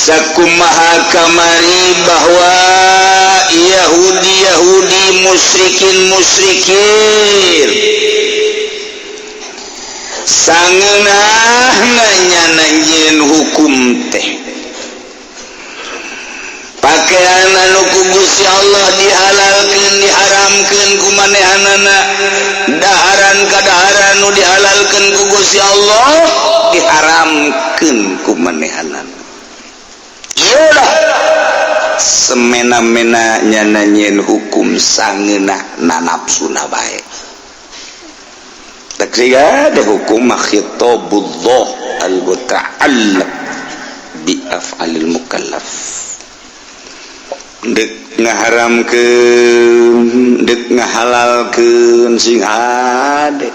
Sakumaha kamari bahwa Yahudi Yahudi, musyrikin musyrikin sangeunah nanya nyieun hukum teh, pakaian anu ku Gusti Allah dihalalkeun diharamkeun ku manehanana, daharan kadaharan nu dihalalkeun ku Gusti Allah diharamkeun ku manehanana. Iyalah, semena-mena nyana nyieun hukum sangeunah na nafsuna bae. Tak ada hukum mah khitabullah al-muta'allaq bi af'alil mukallaf. Dek ngaharamkeun, dek ngahalalkeun, sing hade.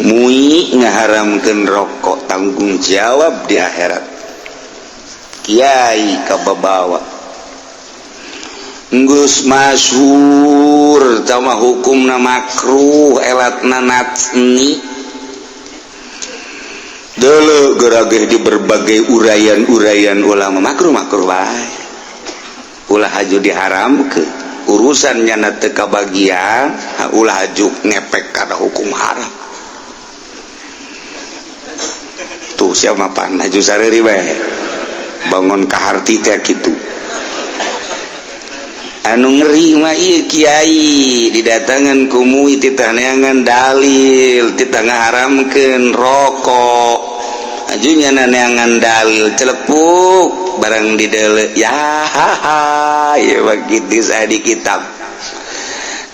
MUI ngaharamkeun rokok, tanggung jawab di akhirat. Kiai kababawa. Geus masyhur tama hukumna makruh, elatna natni. Dulu gerageh di berbagai uraian-uraian ulama, makruh makruh bae. Ulah haju diharamkeun, urusan nyana teu kabagian, ulah haju ngepek kana hukum haram. Tuh siapa pan haju sareri bae. Bangun kaharti teh kitu. Anu ngeri mah ieu kiai didatangan ku MUI, titah neangan dalil, titah ngaharamkeun rokok. Aju nyana neangan dalil, celepuk barang didele ya ha ya begitu saya di kitab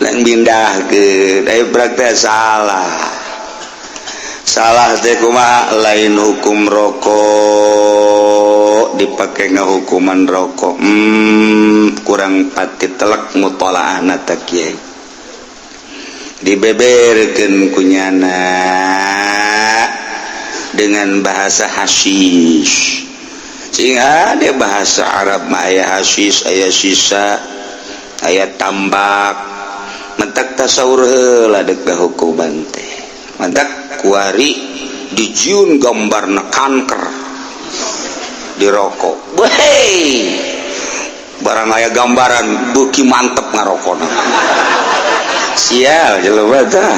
dan pindah ke dari praktek salah. Salah teh kumaha? Lain hukum rokok dipakai ngahukuman rokok, kurang pati telek mutolaah teh kiai. Dibeberkeun kunyana dengan bahasa hasyish, sehingga ada bahasa Arab mah aya hasyish, aya sisa, aya tambak. Mentak tasawur heula dek hukuman teh. Mentak kuari dijieun gambarna kanker di rokok. Weh, barang aya gambaran beuki mantep ngarokona. Sial jelema tah.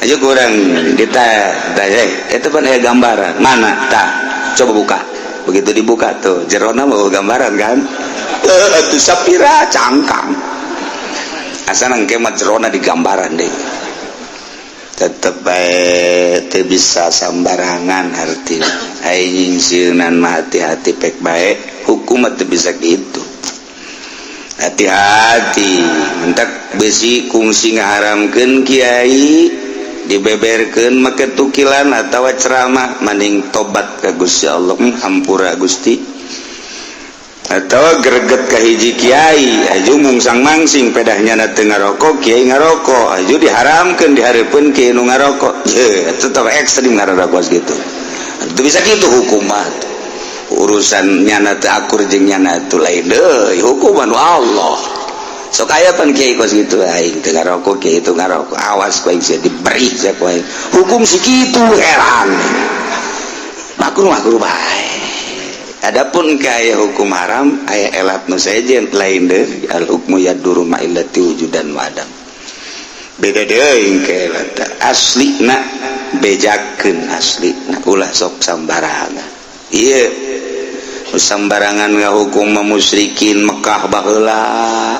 Aja kurang kita itu kan aya gambaran mana tah, coba buka. Begitu dibuka tuh jerona mau gambaran kan, eh tuh sapira cangkang asa nangke mah jerona di gambaran deh. Tetep bae teu bisa sambarangan arti aing nyingsieunan mah. Hati-hati pek bae, hukum mah teu bisa gitu. Hati-hati, mentak besi kungsi ngaharamkeun kiai dibeberkeun make tukilan atawa ceramah, mending tobat ka Gusti Allah, hampura Gusti," atau greget ka hiji kiai aju mungsang mangsing pedahnya na teu ngarokok, kiai ngarokok, aju diharamkeun dihareupeun kiai nu ngarokok. Ye, tetep ekstrim ngarokok gitu. Itu bisa gitu hukum mah. Urusan nyana teu akur jeung nyana itu lain deui, hukuman Allah. Sok aya pan kiai kos gitu, "Aing teu ngarokok, kiai itu ngarokok, awas ku aing sia diberi sia ku aing." Hukum si kitu, heran. Makruh makruh bae. Adapun kaya hukum haram aya elat nu sejen lain deui. Al hukmu yaduru ma illati wujudan wa adam. Beda deui ke elat asli na, bejakeun asli na, ulah sok sambarangan. Ieu sambarangan ngahukum musyrikin Mekah baheula.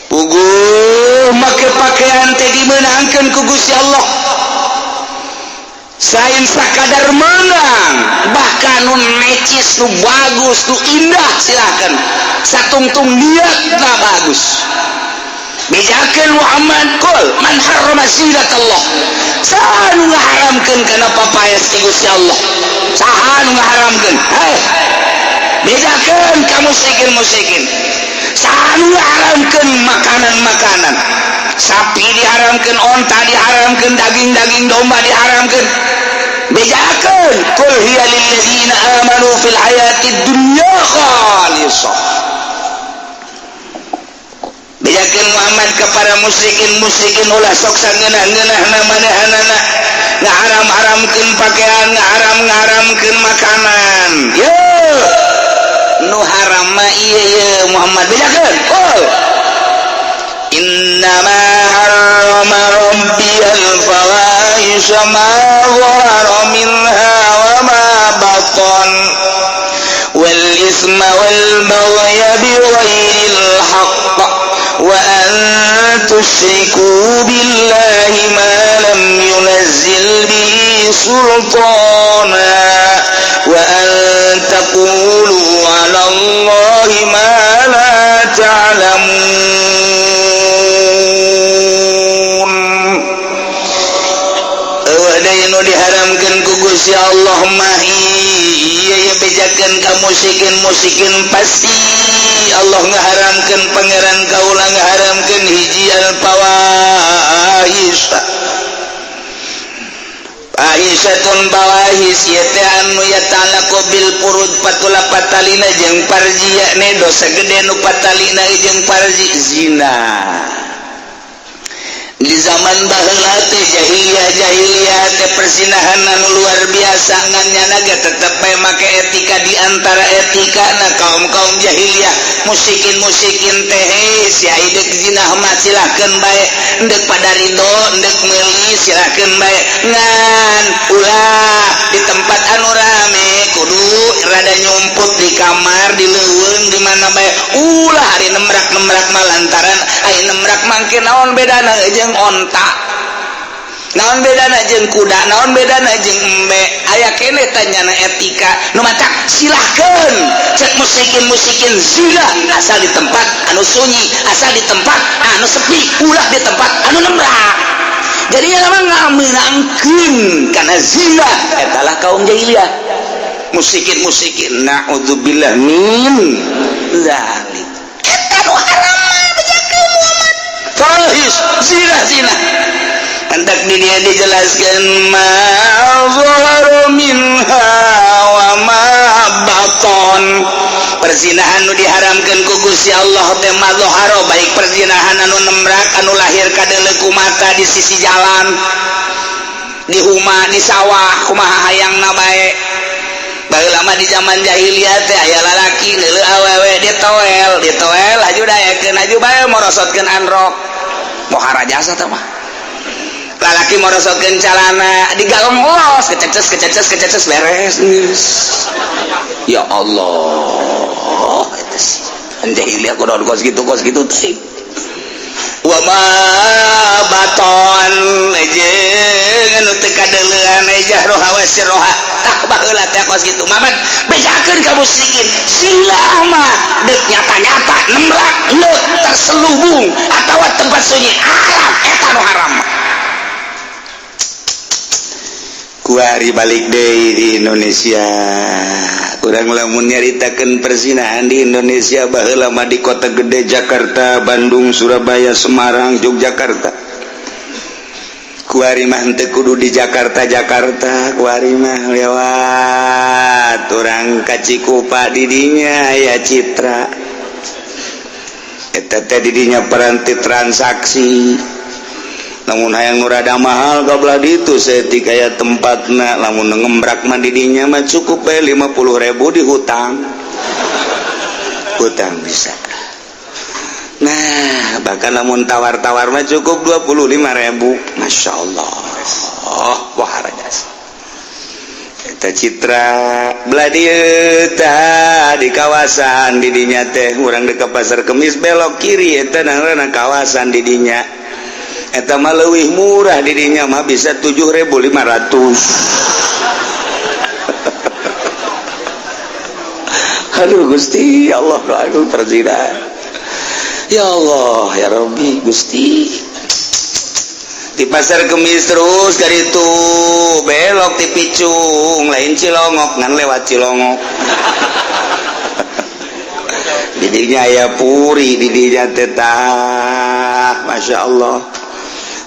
Puguh make pakaian teh dimeunangkeun ku Gusti Allah. Sain sakadar menang, bahkan nu necis, nu bagus, nu indah silakan, satungtung niat na bagus. Bejakeun Muhammad, "Qul man harrama zinat Allah." Saha nu ngaharamkeun kana papaes ti Gusti Allah? Saha nu ngaharamkeun? Hei, bejakeun ka musyrikin musyrikin, saha nu ngaharamkeun makanan-makanan? Sapi diharamkeun, onta diharamkeun, daging-daging domba diharamkeun. Bejakeun, "Qul hiya lilladzina amanu fil hayatid dunya khalisah." Bejakeun Muhammad kepada musyrikin musyrikin, ulah sok sangeunah-ngeunah manehanana. Ngaharam-haramkeun pakaian, ngaharam-ngaharamkeun makanan. Ye, nu haram mah ieu ye, Muhammad, bejakeun. Oh, إنما حرم ربي الفواحش ما ظهر منها وما بطن والإثم والبغي بغير الحق وأن تشركوا بالله ما لم ينزل به سلطانا وأن تقولوا على الله ما لا تعلمون. Nu diharamkan ku Gusti Allah mah iya ya, bejakeun ka musyrikin musyrikin, pasti Allah ngaharamkeun, Pangeran kaula ngaharamkeun hiji al fawahis. Fahisatun, fawahis ieu teh anu yata'allaqu bil furuj, patula patalina jeung parji, yakni dosa gede nu patalina jeung parji, zina. Di zaman baheula teh, jahiliyah jahiliyah teh, perzinahan anu luar biasa, ngan nyana ge tetep bae make etika. Di antara etika na kaum kaum jahiliyah, musyrikin musyrikin teh, si deuk zina mah silahkeun bae, endek pada ridho, endek meuli silahkeun bae, ngan ulah di tempat anu rame, kudu rada nyumput di kamar, di leuweung, di mana bae, ulah hari nemrak-nemrak mah, lantaran aya nemrak mangke naon bedana jeung onta, naon bedana jeung kuda, naon bedana jeung embe? Aya kene tanyana etika nu matak silahkeun cek musyrikin musyrikin zina, asal di tempat anu sunyi, asal di tempat anu sepi, ulah di tempat anu nemrak. Jadi yang mah ngamenangkeun karena zina etalah kaum jahiliyah, musyrikin musyrikin, naudzubillah min dzalik. Eta nu haram mah, bejakeun Muhammad, fahis, zina zina. Hendak di dia dijelaskan ma zahara minha wa ma baton. Perzinahan nu diharamkeun ku Gusti Allah teh ma zahara, baik perzinahan anu nemrak, anu lahir kadeuleu ku mata di sisi jalan, di huma, di sawah, kumaha hayangna bae. Baheula mah di zaman jahiliyah teh aya lalaki neuleu awewe, ditoel ditoel, laju daekeun, laju bae morosotkeun androk, pohara jasa teh mah. Lalaki morosotkeun calana, digalong los, kececes kececes kececes, beres geus. Ya Allah, eta sih jahiliyah kudu kos kitu, kos kitu teh. Wa ma baton jeung anu teu kadeulean, jahroha wa sirroha. Tah, baheula teh kos kitu. Mamat, bejakeun ka musyrikin, sila mah deuk nyata-nyata nemrak, deuk terselubung atawa tempat sunyi, haram eta nu haram. Kuari balik deui di Indonesia, kurang lamun nyaritakeun perzinahan di Indonesia baheula mah di kota gede, Jakarta, Bandung, Surabaya, Semarang, Yogyakarta. Kuari mah henteu kudu di Jakarta Jakarta, kuari mah lewat urang ka Cikupa, di dinya aya Citra. Eta teh di dinya peranti transaksi. Lamun hayang nu rada mahal ka belah ditu saeutik aya tempatna. Lamun ngembrak mah di dinya mah cukup bae 50.000 di hutang hutang bisa. Nah, bahkan lamun tawar-tawar mah cukup 25.000. Masya Allah, oh, wah, rajas eta Citra. Belah dieu tah di kawasan di dinya teh, urang dekat Pasar Kemis belok kiri, eta ngaranna kawasan di dinya. Eta mah leuwih murah, di dinya mah bisa 7.500. Aduh Gusti Allah, aduh, perzinahan, ya Allah, ya Rabbi, Gusti. Di Pasar Kemis terus dari itu belok di Picung, lain Cilongok, ngan lewat Cilongok. Didinya ya puri didinya tetah, masya Allah.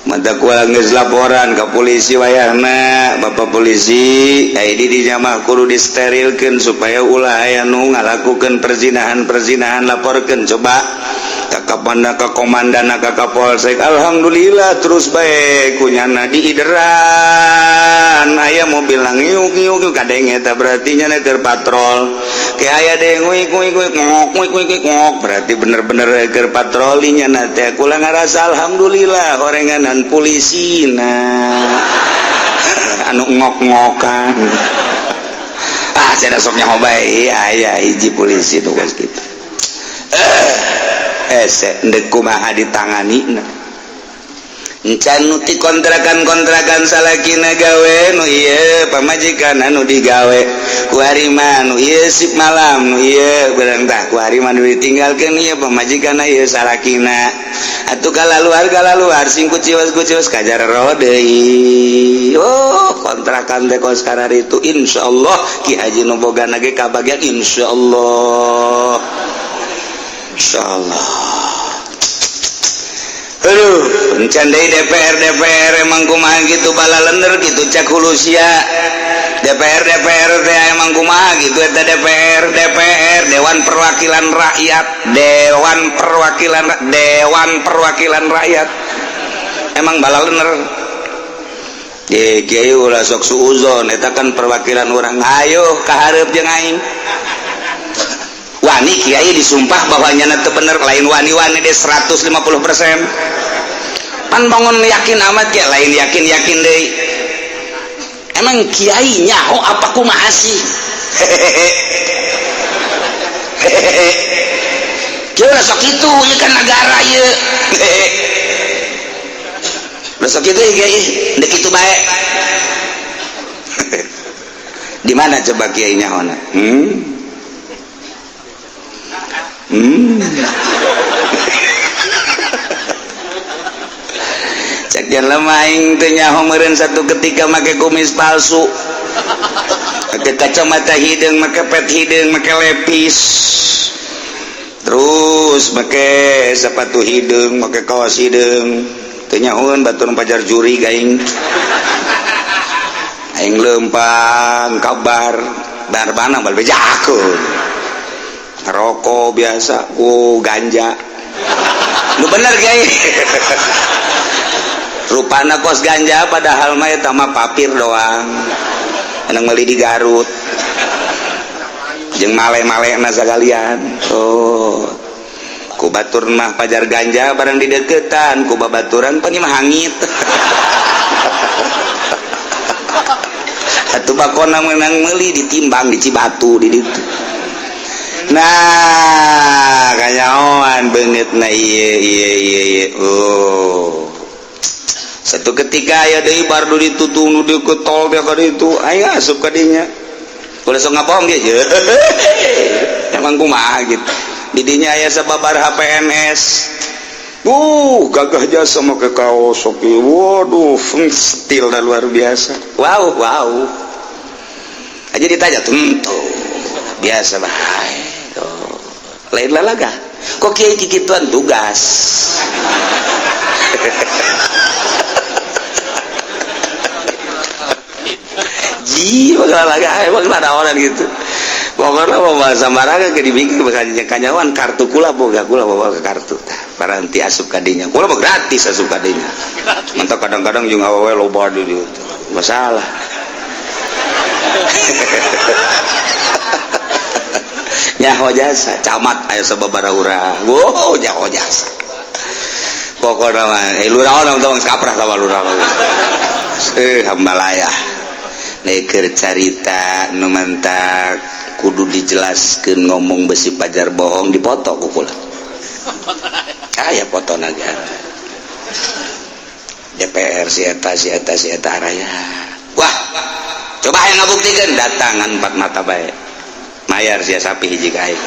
Mata kuala geus laporan ke polisi wayahna, bapak polisi, ai di dinya mah kudu disterilkeun supaya ulah aya nu ngalakukeun perzinahan perzinahan. Laporkeun coba. Ka kapana, ka komandan, ka Kapolsek. Alhamdulillah, terus bae kunyana diideran, aya mobil ngiuk ngiuk kadenge, eta berarti nyana keur patrol. Ke aya deui nguik nguik nguik ngok nguik nguik ngok, berarti bener-bener keur patroli nyana teh. Kula ngarasa alhamdulillah, horenganan polisi nah anu ngok-ngokan. Ah, cenah sok nyaho bae, aya hiji polisi tuh kos kitu. Eh, ese ndek kumaha ditangani encan nu ti kontrakan-kontrakan salakina gawe, nu ieu pamajikan anu digawe ku hari mah, nu ieu sip malam, nu ieu beurang tah ku hari mah nu ditinggalkeun ieu pamajikan, ieu salakina atuh kalaluar kalaluar, sing kuciwas kuciwas kajar deui. Oh, kontrakan teh kos itu. Insyaallah Ki Haji nu boga ge kabagian, insyaallah, insyaallah. Aduh, encan deui DPR DPR emang kumaha gitu, balalender gitu, cek hulusia DPR DPR teh emang kumaha gitu eta DPR DPR, Dewan Perwakilan Rakyat, Dewan Perwakilan, Dewan Perwakilan Rakyat emang balalender. Ye, kiai ulah sok suuzon, eta kan perwakilan orang. Ayo kahareup jeung aing. Wani kiai disumpah bahwa nyana teu bener? Lain wani-wani deh, 150%. Pan bangun yakin amat ya, lain yakin yakin deh. Emang kiai nyaho apa kumaha sih? Hehehe hehehe, kiai sok itu ya kan, negara ieu. Hehehe, sok itu ya kiai, ndek kitu bae. Di mana coba kiai nyahona? Cek lemah aing teu nyaho meureun, satu ketika make kumis palsu, make kacamata hideung, make pet hideung, make lepis, terus make sepatu hideung, make kaos hideung, teu nyahoeun batur pajar jurig aing. Aing lempang kabar barbana bal bejakeun, rokok biasa ku ganja. Lu bener kiai, rupana kos ganja, padahal mah eta mah papir doang. Enang meuli di Garut jeung male-male na sagalian. Oh, ku batur mah pajar ganja, barang dideketan ku babaturan pan mah hangit. Atuh bakona menang meuli ditimbang di Cibatu di ditu. Nah, kanyahoan beungeut na ieu ieu ieu ieu. Oh, satu ketika aya deui bar ditutung nu ke tol dia ka ditu, aing asup ka dinya. Ulah sok ngabohong ge. Emang kumaha gitu. Di dinya aya sababaraha PNS. Gagah jasa make kaos oke. Waduh, stil dah luar biasa. Wow, wow. Aja ditanya tentu biasa bae. Oh. Lain lalaga. Kok kiai kikituan tugas. Ji, lalaga emang ada orang gitu. Pokoknya mau bahasa sembarangan ke dibikin bakal kanyawan kartu kula boga, kula bawa ke kartu. Paranti asup kadinya. Kula mah gratis asup kadinya. Mantap, kadang-kadang jeung awewe loba di dieu. Masalah. Nyaho jasa camat aya sababaraha urang. Wow, nyaho jasa. Pokokna mah lurah orang tong kaprah sama lurah. Eh, hambalaya. Neker carita nu mantak kudu dijelaskeun, ngomong besi pajar bohong, dipoto ku kula. Aya foto negara. DPR si eta si eta si eta araya. Wah, coba yang ngabuktikeun datangan empat mata bae. Mayar sia sapi hiji ka aing.